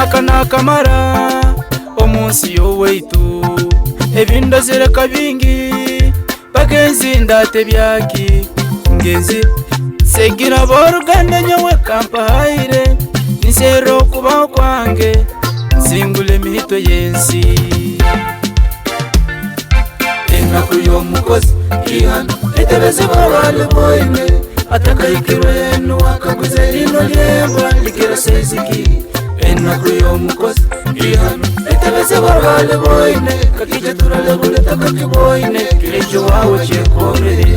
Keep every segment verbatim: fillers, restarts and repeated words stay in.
Aka nakamara omu nsi y'owaitu, ebi ndozire ka bingi, bagenzi, ndatebya ki? Ngenzi, nsegira ab'oruganda nyowe kampahaire, ninserra okubaho kwange, nsingule emihito y'ensi. Enaku y'omukozi ihano, etebezebwa orwali boine, atakahikirwe nuwe akaguza eriino ly'embwa, likira saizi ki? Enaku y'omukozi ihano, etebezebwa orwali boine, kakije turole buli taka kiboine, kiri ekyo wawe kyekombere.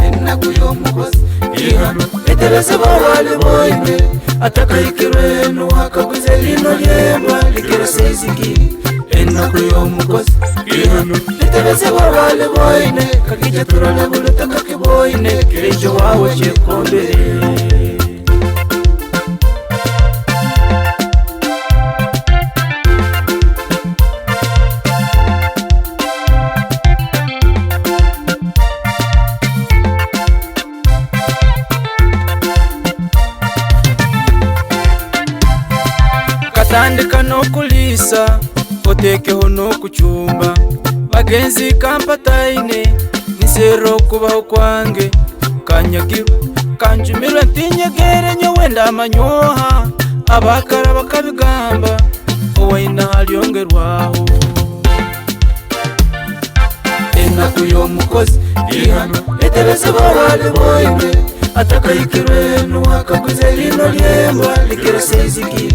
Enaku y'omukozi ihano, etebezebwa orwali boine, atakahikirwe nuwe akaguza eriino ly'embwa, likira saizi ki? Enaku y'omukozi ihano, etebezebwa orwali boine, kakije turole buli taka kiboine, kiri ekyo wawe kyekombere. Katandika n'okuliisa, oteekeho n'okucumba. Bagenzi, kampataine, ninserra okubaho kwange. Kanyagirwe, kanjumirwe, ntinyegeere nyowe ndamanyoha. Abakara bakabigamba, owaine alyongerwaho. Enaku y'omukozi ihano, etebezebwa orwali boine, atakahikirwe nuwe akaguza eriino ly'embwa, likira saizi ki?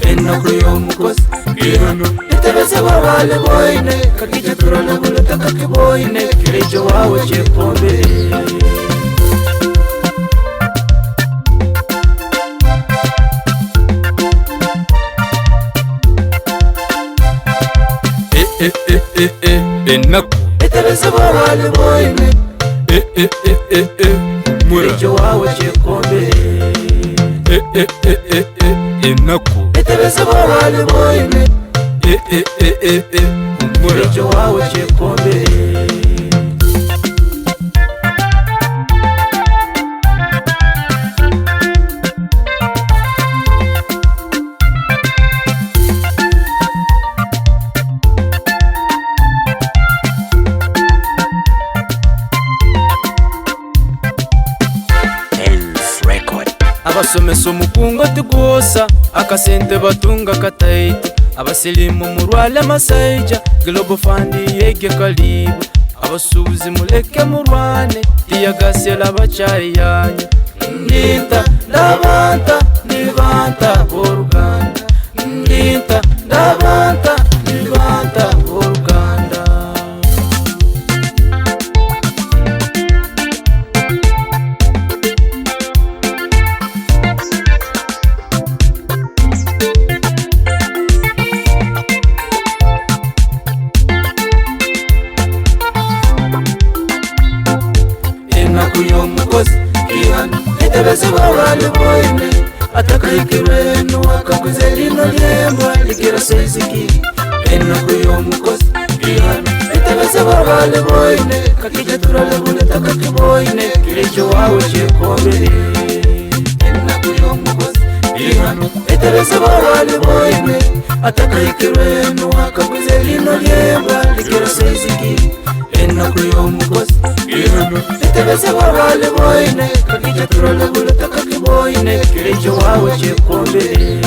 Enaku y'omukozi ihano, etebezebwa orwali boine, kakije turole buli taka kiboine, kiri ekyo wawe kyekombere. Eh, eh, eh, eh, eh, enaku. Etebezebwa orwali boine. Eh, eh, eh, eh, eh, humura. Ekyo wawe kyekombere. Eh, eh, eh, eh, eh, enaku. Etebezebwa orwali boine. Eh, eh, eh, eh, eh, humura. Ekyo wawe kyekombere. Abasomesa omukungu tigwosa, akasente batunga kataito. Abasilimu murwale masaija, Global Fund yegye kalibo. Abasuubuzi muleke murwane, tear gas eraba caayi yanyu. Ndi nta, ndaba nta, niba nta b'oruganda. Ndi nta, ndaba nta, niba nta b'oruganda. Enaku y'omukozi ihano, etebezebwa orwali boine, atakahikirwe nuwe akaguza eriino ly'embwa, likira saizi ki? Enaku y'omukozi ihano, etebezebwa orwali boine, kakije turole buli taka kiboine, kiri ekyo wawe kyekombere. Enaku y'omukozi ihano, etebezebwa orwali boine, atakahikirwe nuwe akaguza eriino ly'embwa, likira saizi ki? Enaku y'omukozi ihano, etebezebwa orwali boine, kakije turole buli taka kiboine, kiri ekyo wawe kyekombere.